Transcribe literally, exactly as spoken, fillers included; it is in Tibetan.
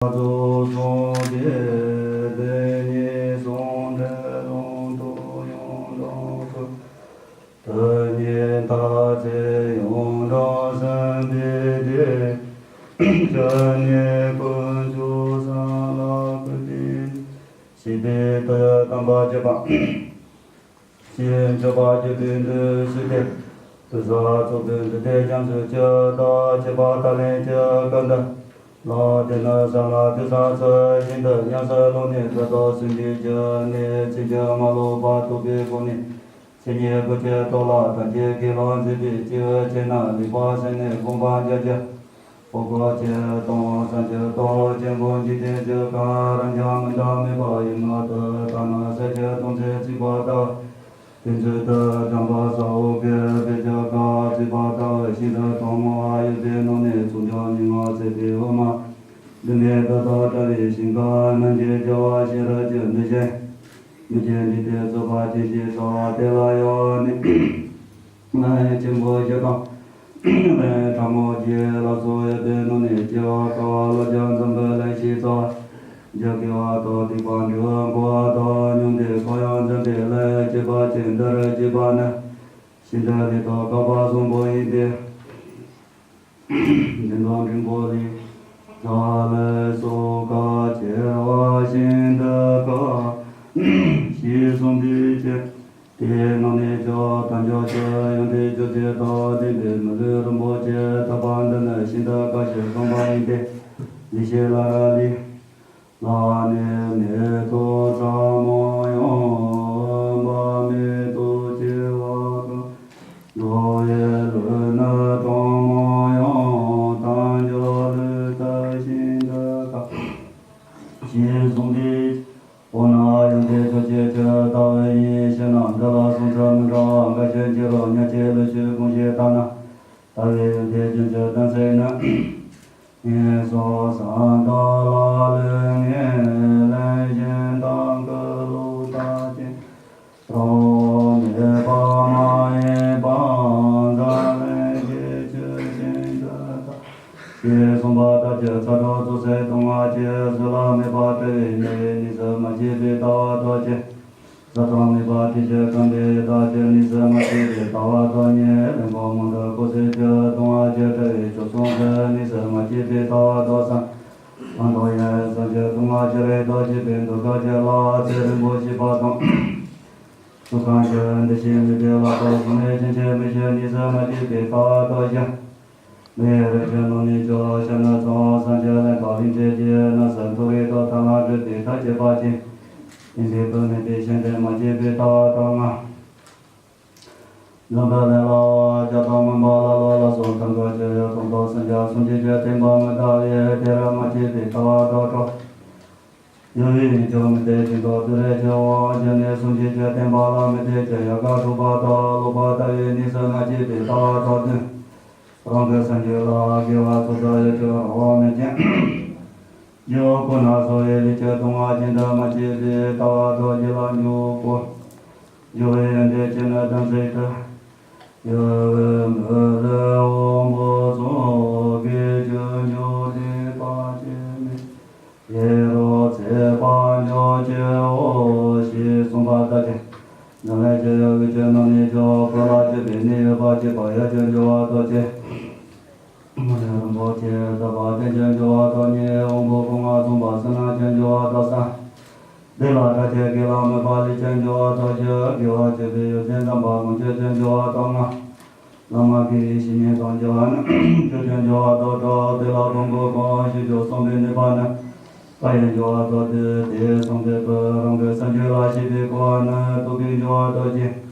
ཚོགས་གསུངས་ཏེ། དེ་ཉིད་གསུང་འབྲས་ལུང་དུ་ཡང་དག་གསུངས། དེ་ཉིད་མཐར་ཕྱིན་ཡོངས་གྲོལ་སེམས་དཔའི་སྡེ། ཇི་སྙེད་དཀོན་མཆོག་གསུམ་ལ་གུས་པས། ཞེས་པའི་མཐའ་ཡས་དམ་པ་བརྒྱད་པ། ཞེས་མཆོད་པ་བརྗོད་པའི་འདུ་ཤེས་ཏེ། དུས་གསུམ་ཚོགས་ཀྱི་འདུ་སྡེ་རྒྱ་མཚོའི་ཆུ་དང་བཅས་པ་ད་ལན་གྱི་སྐབས་འདི་ལ། དེ་ནི་ས་ལ་དུས་གསུམ་ཚུལ་བཞིན་དུ་ཉམས་སུ་བླངས་ནས་ཐོས་དང་སེམས་བསྐྱེད་ཀྱི་གནད་ཚིག་རྒྱུད་མ་ལོག་པར་རྟོགས་པའི་སྒོ་ནས། མཚན་ཉིད་སྐུ་ཚེ་ཐོག་ལ་ཐམས་ཅད་དགེ་ལ་མཛེས་པའི་སྤྱོད་ཕྱིར་ན་ལེགས་པར་གསན་ནས་དགོངས་པ་འཇགས་རྒྱུ། འོ་སྐོལ་ཆེན་དང་བསམ་རྒྱུད་རྟོག་ཆེན་པོ་འཇིག་རྟེན་གྱི་གང་རུང་ཀྱང་མི་འདའ་མེད་པ་ཡིན་ནོ། དེ་ལྟ་ན་ས་བཅད་སྟོང་ཚན་ཚིག་པ་ལྟ་བུ། དེ་ཚོད་དུ་དམ་པ་ས་འོག་གི་དཔེ་ཆ་ཁ་བརྩིགས་པ་ལྟ་བུ་ཞིག་ཏུ་གྲོགས་མོ་ཨ་ཡོད་པའི་ནང་ནས་ཚོགས་འཇོག་ཉིན་མོ་ཟེར་བའི་འོ་མ། འདི་ནས་ཏག་ཏག་བཀྲ་བའི་ཞིང་ཁམས་རྣམ་མཁྱེན་རྒྱལ་བ་ཤེས་རབ་ཀྱི་འདུ་ཤེས། མི་མཁྱེན་འཇིག་རྟེན་རྩོད་པ་ཅན་གྱི་ས་དེ་ལ་ཡང་ནི། ལྷ་ཆེན་པོ་བཞི་དང་། ལྷ་ཕྲ་མོ་བརྒྱད་ལ་སོགས་ཡོད་པའི་ནང་ནས་སྐྱེ་བ་དཀའ་བ་བློ་སྦྱོང་འཛོམས་པའི་ལས་ཤིག་ཚོགས། རྒྱ་སྐྱེ་བ་དང་སྡིག་པ་འདྲེན་པ་དང་སྙོམས་དེ་ཁོ་ཡང་འཛོམས་པའི་ལས་བྱེད་པ་ཅན་འདིར་བྱེད་པ་ནི། ཤིན་ཏུ་ལེགས་དང་དགའ་བ་བཟང་པོ་ཡིན་ཏེ། འདི་དང་འབྲིང་པོ་ལས། ལྷ་ལས་སོགས་ག་ཆེ་བ་ཤིན་ཏུ་དཀའ། ཞེས་གསུངས་པའི་ཕྱིར། དེའི་ནང་ནས་ཀྱང་དལ་འབྱོར་གྱི་ཡོན་ཏན་བཅུ་གཅིག་དང་ལྡན་པའི་མི་ལུས་རིན་པོ་ཆེ་ཐོབ་པ་འདི་ནི་ཤིན་ཏུ་དཀའ་ཞིང་སྤངས་པ་ཡིན་ཏེ། ལེགས་བཤད་ལ་རག་ལས། ལྷ་ནི་མེ་ཏོག་ཕྲ་མོ་ཡང་། འོན་པ་མེ་ཏོག་ཆེ་བ་དང་། འགྲོ་བའི་ལུས་ནི་གྲོགས་མོ་ཡང་། དལ་འབྱོར་ལུས་ལྟར་ཤིན་ཏུ་དཀའ། ཞེས་གསུངས་ཏེ། འོ་ན་ཡོན་ཏན་བཅུ་གཅིག་ཇི་ལྟ་བུ་ཡིན་ཞེ་ན། འདི་ལ་གསུང་ཚུལ་མི་འདྲ་བ་འགའ་ཞིག་འབྱེད་རོ། ཉ་ཆེན་ལུགས་ཀྱི་དགོངས་གཞི་ལྟར་ན། ལྟ་བའི་ཡོན་ཏན་རྒྱུན་གྱི་གཏན་ཚིགས་ནི། ངན་སོང་གསུམ་དག་ལ་ལུས་ངན་ལེན་ཞིང་། དང་ཀུན་ལོག་ལྟ་ཅན་རང་དབང་མེད་པ་མ་ཡིན་པ། འཛམ་གླིང་གི་ཆོས་ཅན་དུ་ལྟ། ཞེས་གསུངས་པ་ལྟར་གྱི་ཚ་གྲང་བཙོག་ཟད་གདུང་བ་ཅན་བཟོད་གླགས་མེད་པ་བྲལ་བའི་དམྱལ་བའི་གནས་སུ་མ་སྐྱེས་པའི་ལྟ་བ་ཐོབ་ཅིང་། བཟའ་བཏུང་མེད་པ་དེ་བཞིན་ཁམས་པའི་ཡི་དྭགས་ཀྱི་གནས་སུ་མ་སྐྱེས་པའི་ལྟ་བ་ཐོབ་ཉིད་གླེན་པ་མང་དུ་ཁོག་ཟད་ཀྱི་གདུང་བ་ཅན་བྲལ་བའི་བཅུ་གསུམ་གྱི་གནས་སུ་མ་སྐྱེས་པའི་ལྟ་བ་ཐོབ་ཙང་། གང་དང་ཡང་སངས་རྒྱས་སྡུག་བསྔལ་ཅི་རིགས་དང་བཅས་པའི་འདུ་ཁ་ཅན་ལ་ཚེ་རིང་པོ་བྱེད་པ་དང་། ཚོགས་ཁང་གི་འདུ་ཤེས་མེད་པའི་ལྷག་པར་གཟུགས་ནས་ཕྱིན་ཆད་མི་བཞེད་གནས་སུ་མ་སྐྱེས་པའི་ལྟ་བ་ཐོབ་ཅིང་། མི་རིགས་ཀྱི་ནང་ནས་ཀྱང་ཤ་ནི་གཙང་བ་སངས་རྒྱས་ལས་དང་ལྷན་ཅིག་གི་གནས་སུ་མཐོ་རིས་དང་ཐ་ན་བགྲོད་པའི་ཐབས་བྱེད་པ་ཅན། ཡིན་པའི་བུ་མེད་པའི་ཤིན་ཏུ་མ་སྐྱེས་པའི་ལྟ་བ་དང་ལྔ། འཛམ་བུ་གླིང་ལ་བ་བརྒྱ་དང་མངོན་པ་ལ་ལོ་ལ་སོགས་ཐམས་ཅད་ཀྱི་ཡོད་དོ་དང་སེམས་ཅན་སུམ་ཅུ་གྱ་བརྒྱད་པ་མི་རྟག་པའི་དེར་མ་སྐྱེས་པའི་ལྟ་བ་དང་དྲུག། ཡུལ་ཡིན་ཀྱང་མི་རྟག་ཅིང་དང་དུས་རེ་ཆེ་བ་བརྒྱུད་ནས་སུམ་ཅུ་གྱ་བརྒྱད་པ་ལ་མི་རྟག་ཅིང་ཡལ་ག་འཁྲུགས་པ་དང་ལོག་པར་ལྟ་བའི་གནས་སུ་མ་སྐྱེས་པའི་ལྟ་བ་དང་བདུན། རང་གི་སེམས་རྒྱུད་ལ་དགེ་བ་ཚོགས་བསགས་ཡོད་ཀྱང་རང་དབང་མེད་ཅིང་། རྒྱུ་ཁོ་ན་གསོ་བའི་ལས་ཀྱི་ལྟུང་བ་ཅན་དུ་མ་སྐྱེས་པའི་ལྟ་བ་དང་བཞི་ལ་འཇུག་གོ། འཇུག་པའི་ཡོན་ཏན་བཅུ་ནི་དམ་ཚིག་ཏུ། ཡུལ་མི་ལུས་དབང་པོ་གསུམ་གྱི་རྒྱུ་འཇུག་སྡིག་པ་ཅན་མེད། ཡེ་རོ་ཚེ་དཔལ་འབྱོར་སྐྱེ་བོ་ཞེས་གསུངས་པ་ལྟར་ཏེ། འཛམ་གླིང་སྤྱི་ཡི་འོད་ཀྱི་ནང་ནས་ཀྱང་བོད་ལ་སྐྱེས་པའི་གནས་ཡོད་པ་སྐྱེས་པ་ཡབ་ཀྱི་འབྱོར་བ་ཐོབ་ཅིང་། མི་ལུས་རིན་པོ་ཆེ་ཐོབ་པ་ལྡན་གྱི་འབྱོར་བ་ཐོབ་ནས་དབང་པོ་སྐུ་ལྔ་མཚུངས་པ་བསོད་ནམས་ཀྱི་འབྱོར་བ་ཐོབ་ཙང་། དེ་ལ་བཀྲ་ཤིས་དགེ་ལ་མོས་པ་ལས་ཀྱི་འབྱོར་བ་ཐོབ་ཅིང་། དགེ་བ་སྤྱོད་པའི་ཡོན་ཏན་དམ་པ་ལོངས་སྤྱོད་ཀྱི་འབྱོར་བ་ཐོབ་ལྔ། བླ་མ་དགེ་བའི་བཤེས་གཉེན་དང་མཇལ་བ་ནི་ཆོས་ཀྱི་འབྱོར་བ་ཐོབ་སྟེ། དེ་ལ་དང་པོ་གང་ཞིག་ཀྱང་གསུངས་པའི་ནུས་པ་ནི་བཀའ་ཡི་འབྱོར་བ་ཐོབ་སྟེ། དེ་གསུངས་པའི་བར་རང་གི་སེམས་རྒྱུད་ལ་ཤེས་པའི་གོ་བ་ནི་རྟོགས་པའི་འབྱོར་བ་ཐོབ་ཅིང་།